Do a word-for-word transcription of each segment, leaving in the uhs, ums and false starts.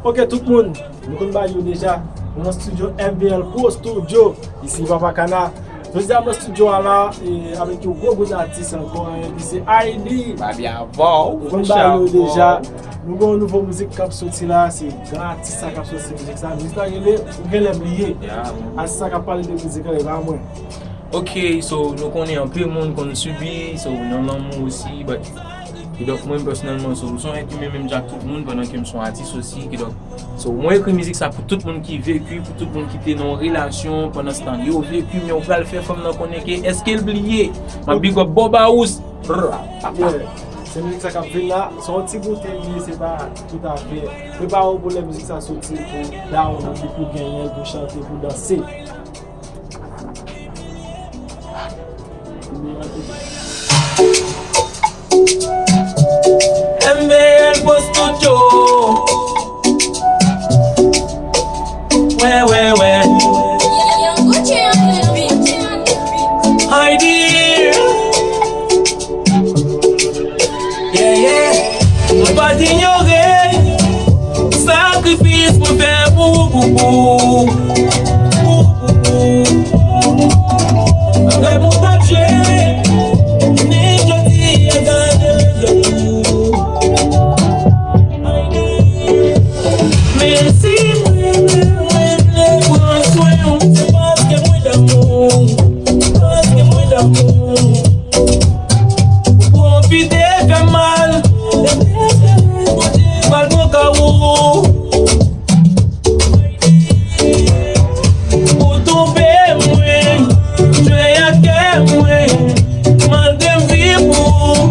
Ok, tout moun, nou konn bagay yo deja. Nou nan studio M V L Pro Studio, isi Papa Kana. Jodi a, m nan studio a la, e, avèk yon gwo bout atis ankò, e, ki se Aidy. Babia Vò, nou konn bagay yo deja. Nou gen yon nouvo mizik k ap soti la, se gran atis sa k ap soti mizik sa. Mizik la rele Ou Genlè Bliye. Atis sa k ap pale de mizik la, e pa mwen. Ok, so, nou konnen anpil moun konn sibi, so, nan lanmou osi, but, e donk, mwen, pèsonèlman, so, m se yon èt imen menm jan ak tout moun, pandan ke m se yon atis osi, kidonk, so, mwen ekri mizik sa pou tout moun ki veki, pou tout moun ki te nan yon relasyon, pandan se tan yo veki, men ou pral fè fanm nan konnen ke, èske l bliye? M ap big up Bob House. Brr, papa. Yeah. Se mizik sa k ap vin la, se yon ti goute li ye, se pa toutafè. Prepare w pou lè mizik sa soti, pou down, epi pou genyen l, pou chante, pou danse. M V L Pro Studio. Wè, wè, wè. Aidy. Yeah, yeah. Mwen pa t inyore sakrifis mwen fè pou ou, pou ou, pou ou. Rèv mwen pa t jwe, ni jodi a gade rezon. Menm si mwen, mwen, mwen vle pran swen w, se paske mwen damou, paske mwen damou. Ou pwofite fè m mal, espere Bondye pral pran ka ou. Ou twonpe mwen, jwe ak kè mwen, malgre m viv pou ou.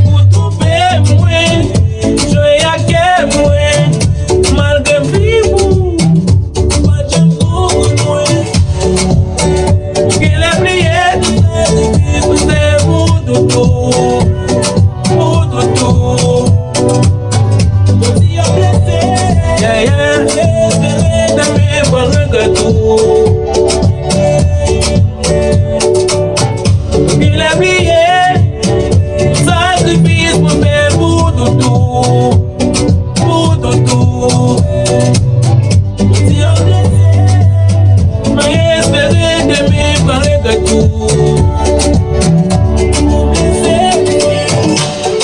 Ou twonpe mwen, jwe ak kè mwen, malgre m viv pou ou. Ou genlè bliye, se pou toutou, pou toutou. Yeah, yeah. Demen pral regrèt ou. Genlè bliye sakrifis mwen fè pou toutou, pou toutou. Mwen espere demen pral regrèt ou.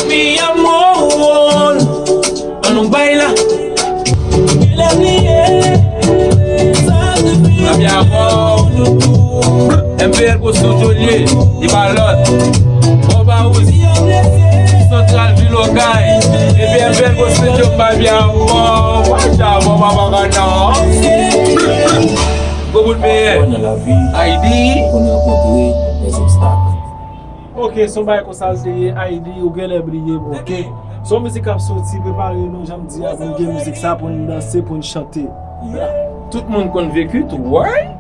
Mi amor, ann nou bay la. Babia Vò. M V L Pro Studio l ye, li pa lòt. Bob House, Santral vil Okay. Epi M V L Pro Studio, Babia Vò. Watch out, Bob Abagana. Gwo bout meyè. Nan lavi, Aidy. Konn rankontre des obstacles. Ok, se yon bagay konsa l te ye, Aidy, ou genlè bliye m, ok. Se yon mizik k ap soti, prepare nou, jan m di a, pou n gen mizik sa, pou n danse, pou n chante. Tout moun konn veki tou, wè?